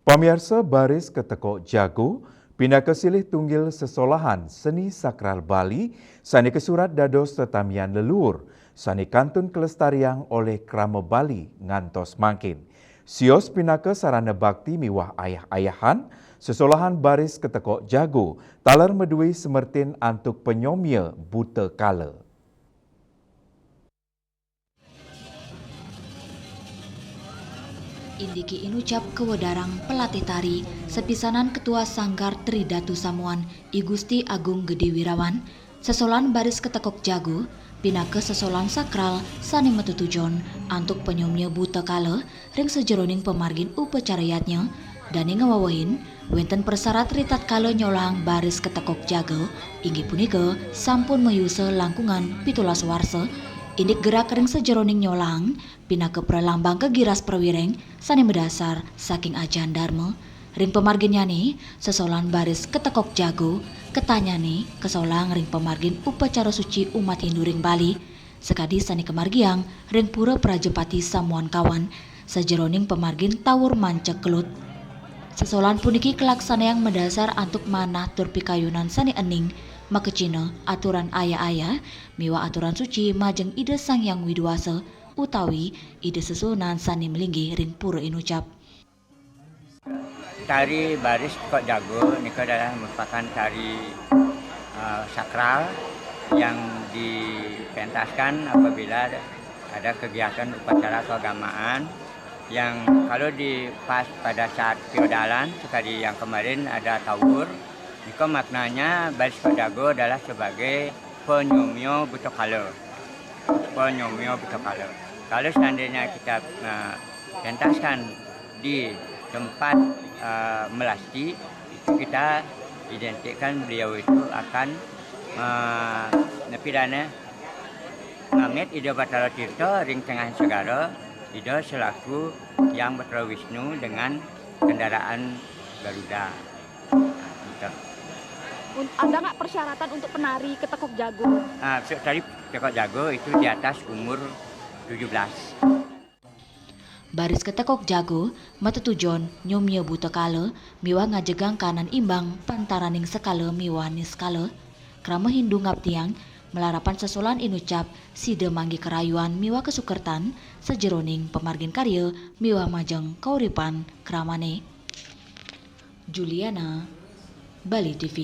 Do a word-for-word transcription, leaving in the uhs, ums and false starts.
Pamiarsa, baris ketekok jago pinaka silih tunggil sesolahan seni sakral Bali sane kasurat dados tetamian leluur sane kantun kelestariang olih krama Bali ngantos mangkin. Sios pinaka sarana bakti miwah ayah-ayahan, sesolahan baris ketekok jago taler maduwe semertin antuk panyomia buta kala. Indiki inucap kawedarang pelatih tari, sepisanan Ketua Sanggar Tri Datu Samuan, I Gusti Agung Gede Wirawan, sesolan baris ketekok jago, pinaka sesolan sakral sane matetujon antuk panyomia buta kala ring sajeroning pamargin upacara yadnya, dane ngawewehin, wenten prasarat ritatkala nyolahang baris ketekok jago, inggih punika sampun mayusa langkungan pitulas warsa, indik gerak ring sajeroning nyolahang, pinaka pralambang kagiras prawiring sane madasar saking ajahan Dharma. Ring pamarginnyane, sesolan baris ketekok jago, ketanyane kasolang ring pamargin upacara suci umat Hindu ring Bali, sakadi sane kamargiang ring Pura Prajapati Samuan Kawan, sajeroning pamargin tawur mancek kelut. Sesolan puniki kalaksanayang madasar antuk manah tur pikayunan sane ening, makecina aturan ayah-ayah miwah aturan suci majeng Ida Sang Hyang Widi Wasa utawi Ida Sesuhunan sane malinggih ring pura inucap. Tari baris ketekok jago nika adalah merupakan tari uh, sakral yang dipentaskan apabila ada kegiatan upacara keagamaan yang kalau di pas pada saat feodalan sekali yang kemarin ada tawur, nika maknanya baris ketekok jago adalah sebagai panyomia buta kala. Panyomia buta kala. Kalau seandainya kita uh, pentaskan di tempat uh, melasti, itu kita identikkan beliau itu akan uh, napi dana ngamit Ida Batara Tirta ring tengah segara, Ida selaku Yang Batara Wisnu dengan kendaraan Garuda. Nah, gitu. Un- Ada nggak persyaratan untuk penari ketekok jago? Ah, so, tari ketekok jago itu di atas umur tujuh belas. Baris ketekok jago matetujon nyomia buta kala miwah ngajegang kanan imbang pantaraning sekala miwah niskala. Krama Hindu ngabdiang malarapan sesolan inucap sida manggi karayuan miwah kasukertan sajeroning pamargin karya miwah majeng kauripan kramane. Juliana, Bali T V.